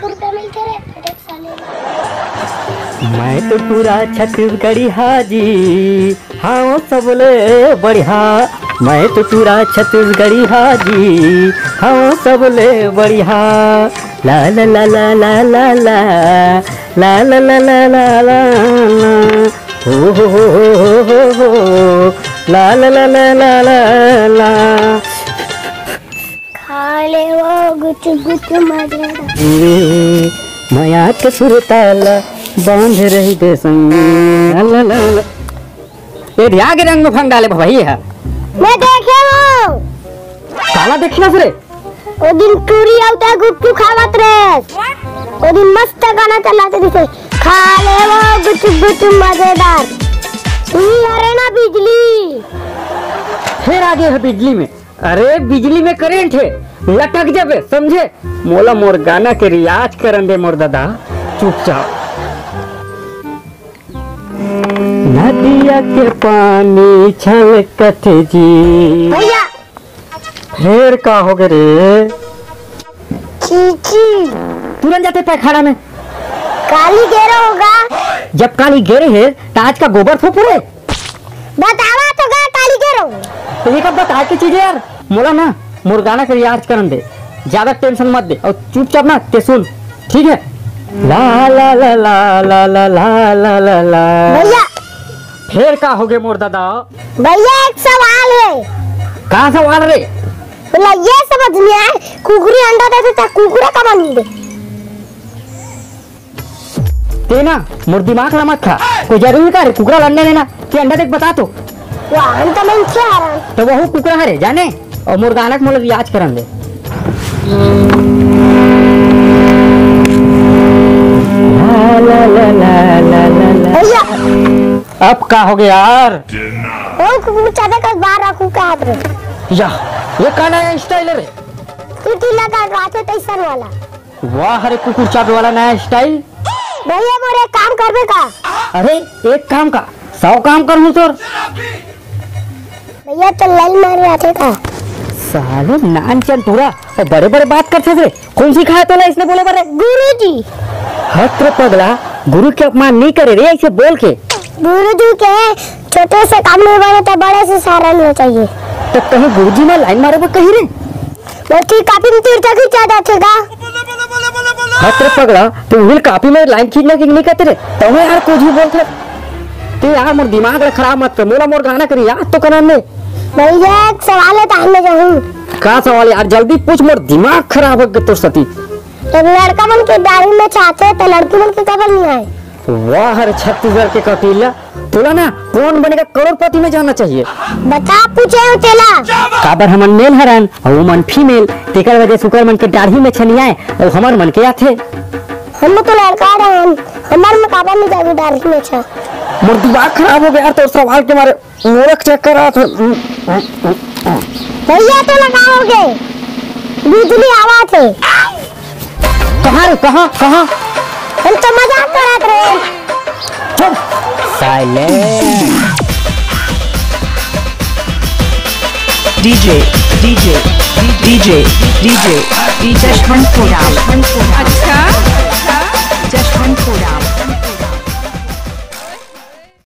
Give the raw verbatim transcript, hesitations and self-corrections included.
रुपया मिलथे रे, फटक साले। मैं तो पूरा छत्तीसगढ़ी हाजी, हाँ, सबले बढ़िया। मैं तो पूरा छत्तीसगढ़ी हाजी, हाँ, सबले बढ़िया। ला ला ला ला ला ला ला ला ला ला ला ला ला ला। हो हो हो हो हो हो हो। ला ला ला ला ला ला ला। खा ले वो गुट गुट मजेदार। ए, मया के सुरताला बांध रही दे संग। ला, ला, ला, ला। ये धिया के रंग में फंग डाले भई है। मैं देखे हूँ। काला देखिया रे? वो दिन टूरी आउता गुट्टू खावत रे। वो दिन मस्त गाना चलाते थे। खा ले वो गुट गुट मजेदार। ई हरे ना बिजली। फिर आगे है बिजली में। अरे, बिजली में करंट है, लटक जाबे, समझे? मोला मोर गाना के रियाज करन दे मोर दादा, चुपचाप। नदिया के पानी छलकत जी। भैया। फेर का होगे रे? चीची। तुरंत जाते पैखाना में। काली गेरो होगा। जब काली गेरे हे, त आज का गोबर थोपू रे? बतावा तो गा काली गेरो। तो ये कब बता के चीज यार? मोला ना, मोर गाना के रियाज करन दे, ज्यादा टेंशन मत दे और चुपचाप ना ते सुन, ठीक है? ला ला ला ला ला ला ला ला ला ला। भैया। फेर का होगे मोर दादा? भैया, एक सवाल है। का सवाल रे? बोला, ये समझ में आए, कुकरी अंडा देते तो कुकरा का बन दे? ते ना मोर दिमाग ला मत खा। कोई जरूरी का रे कुकरा ला अंडा देना? के अंडा देख बता तो। वाह, हम तो मनखे हरन। तो वहू कुकरा हरे जाने। और मोर गाना के मोला रियाज करन दे। ला, ला, ला, ला, ला, ला, ला। भैया। अब का होगे यार? ओ कुकुर चाचा का बार रखू का हाथ रे? या, ये का नया स्टाइल है रे? तू टीला का गाते तैसन वाला। वाह रे कुकुर चाबे वाला नया स्टाइल। भैया मोर एक काम करबे का? अरे एक काम का, सौ काम करहूँ तोर। भैया तो लाइन मारे आथे का? साले नान चन टूरा, और बड़े बड़े बात करथे रे। कौन सिखाया तोला इसने बोले बरे? गुरुजी। हत रे पगला, गुरु के अपमान नहीं करे रे ऐसे बोल के। गुरुजी के छोटे से काम नहीं बने तो बड़े से सारा नहीं चाहिए। तो कहीं गुरुजी में लाइन मारे बर कही रे? मोर ती कापी में तीर तक खींचा जाथे का? हत रे पगला, तू उहिल कापी में लाइन खींचना कि नहीं कहते रे? तमे यार कुछ भी बोलते। तू यार मोर दिमाग ला खराब मत कर, मोला मोर गाना करी याद तो करन दे। भैया एक सवाल है, ताहन में जाहूँ। का सवाल है यार? जल्दी पूछ, मोर दिमाग खराब हो गया तोर सती। तो लड़का मन के दाढ़ी में छाते तो लड़की मन के कबर नहीं आए। वाह रे छत्तीसगढ़ के कौटिल्या, तोला ना कौन बनेगा करोड़पति में जाना चाहिए। बता पूछे हो तेला। काबर हमन मेल हरन अउ ओमन फीमेल, तेकर वजह से उकर मन के दाढ़ी में छनियाए अउ हमर मन के आथे। हम तो लड़का रहन, हमर में काबर नहीं जाबे दाढ़ी में छा। मोर दिमाग खराब हो गया यार तोर सवाल के मारे। मोला चक्कर आत हे। भैया तो लगाओगे, बिजली आवा थे। कहाँ रे, कहाँ, कहाँ? हम तो मजाक करत रहे। चुप, silent. DJ, DJ, DJ, DJ, DJ, Jashwantpur Ram. अच्छा, जशवंतपुर राम।